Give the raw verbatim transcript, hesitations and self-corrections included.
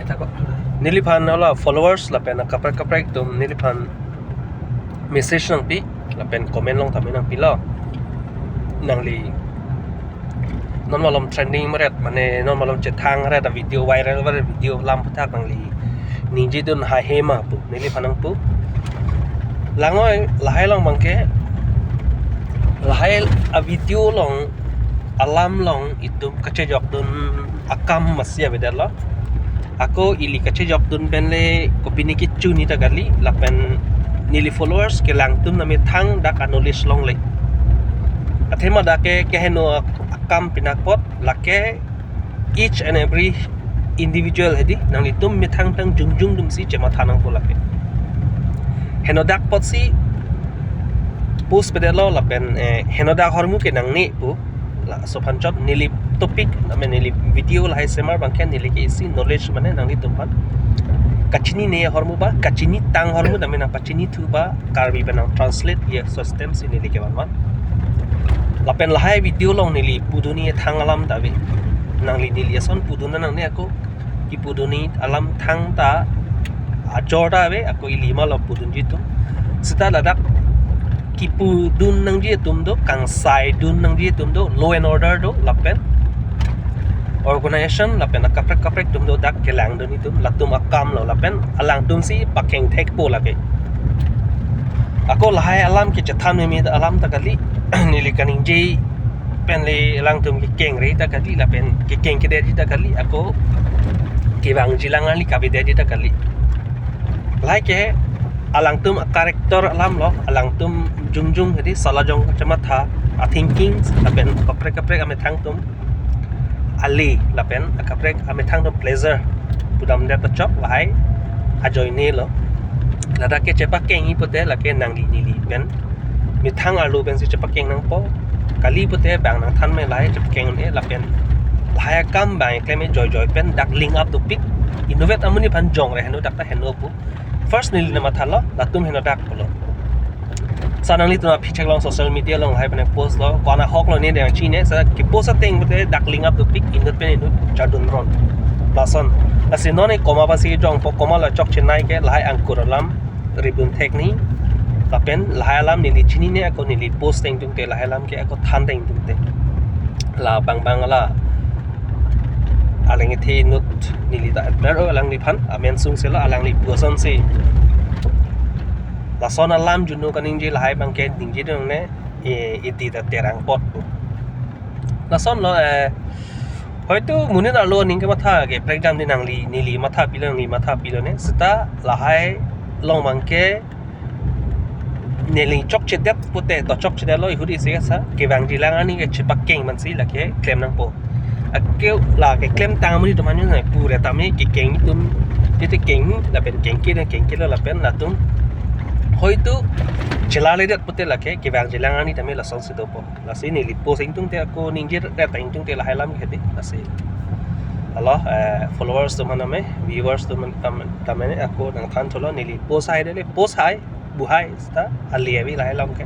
Neliphan hala followers lapen akaprek kaprek atum neliphan message nangpi lapen comment along tame nangpilo. Nangli non malom trending meret, mane non malom chethang ret a video, viral ret a video alam aputhak nangli ningjidun haihe ma pu neliphan nangpu. Langoi lahai along abangke, lahai a video along, alam along itum kachejokdun akam masi avedetlo. Ako ili kachejokdun pen le kopine kechuni ta kali, lapen neli followers kelangtum namethang dak a-knowledge longle. Athema dak ke keheno ak-, akam pinakpot, lake each and every individual hedi, nanglitum methang thang jongjong atumsi chematha nangpo lake. Henodak apotsi post pedetlo lapen, eh, henodak ahormu ke nangne pu. Laso aphan chot neli topic, mane neli video lahai semar abangke neli ke isi knowledge, mane nanglitum aphan kachinine ahormu ba, kachinitang ahormu, tame nangpachinithu ba, Karbi pen nang translate ye system si neli kevan van. Lapen lahai video along neli pudunji thang alam ta ave. Nangli neli ason pudun nangne ako, kipudunji alam thangta ajor ta ave, ako ili malo pudunji atum. Seta ladak kipudun nangji atum do, kangsaidun nangji atum do, law and order do, lapen organization, lapen akaprek kaprek atum do, dak kelangdun atum, latum akamlo, lapen alangtumsi pakeng thekpo lake. Ako lahai alam ke chethan meme alam ta kali, neli kaningje pen le alangtum kekeng re ta kali, lapen kekeng kedetji ta kali, ako kevangji lang ali kavedetji ta kali. Lahai ke alangtum a-character alamlo, alangtum jongjong hedi, sala jong chematha, a-thinking, lapen kaprek kaprek amethang atum ale, lapen akaprek amethang atum pleasure pudamdet ta chok, lahai ajoinelo. Ladak ke chepakengji pute lake nangli neli pen methang arlo pensi chepakeng nangpo. Kali pute bang nangthan me lahai chepakeng un-e lapen lahai akam bang keklem joijoi pen dak link up dopik. Inutvet amonit aphan jongre heno dak ta heno pu. First neli nangmathalo, latum henodak pulo. Sa nanglitum aphi cheklong social media along lahai pen postlo, ko-an ahoklo ne dang chine, sa kepost ateng pute dak link up dopik, inut pen inut chardun ron. Lason, lasi non e comma pasi jongpo, comma la chokche nai ke lahai angkur alam ribun thekni. Lapen lahai alam neli chinine, ako neli post ateng tungte, lahai alam ke ako than ateng tungte. La bang bang la alangli the inut neli ta admire o alangliphan, amen sungselo, alangli pu asonsi. Lason alam junu kaningje lahai abangke ningjedun ne, e, iti ta terang apot pu. Lasonlo, eh, hoitu monit arlo aning kematha ke prekjam di nangli neli matha pilo, nangli matha pilo ne. Seta lahai along abangke neli chokchedet pute, to chokchedetlo, ihut isi kesa kevangji lang arni ke chepakeng mansi lake klem nangpo. Ako lake klemtang amonit atum anyo na pure tame kekeng atum, tete keng lapen kengke dan kengkelo lapen latum hoitu chelaledet pute lake kevangji lang arni tame lasonsi dopo. Lasi neli post ateng tungte, ako ningjedet ateng tungte lahai alam ke hedi. Lasi alo, eh, followers atum aphan tame, viewers atum aphan tam-, tame ako nangthan thulo, neli post hai dele, post hai, buhai, seta ale ave lahai alam ke.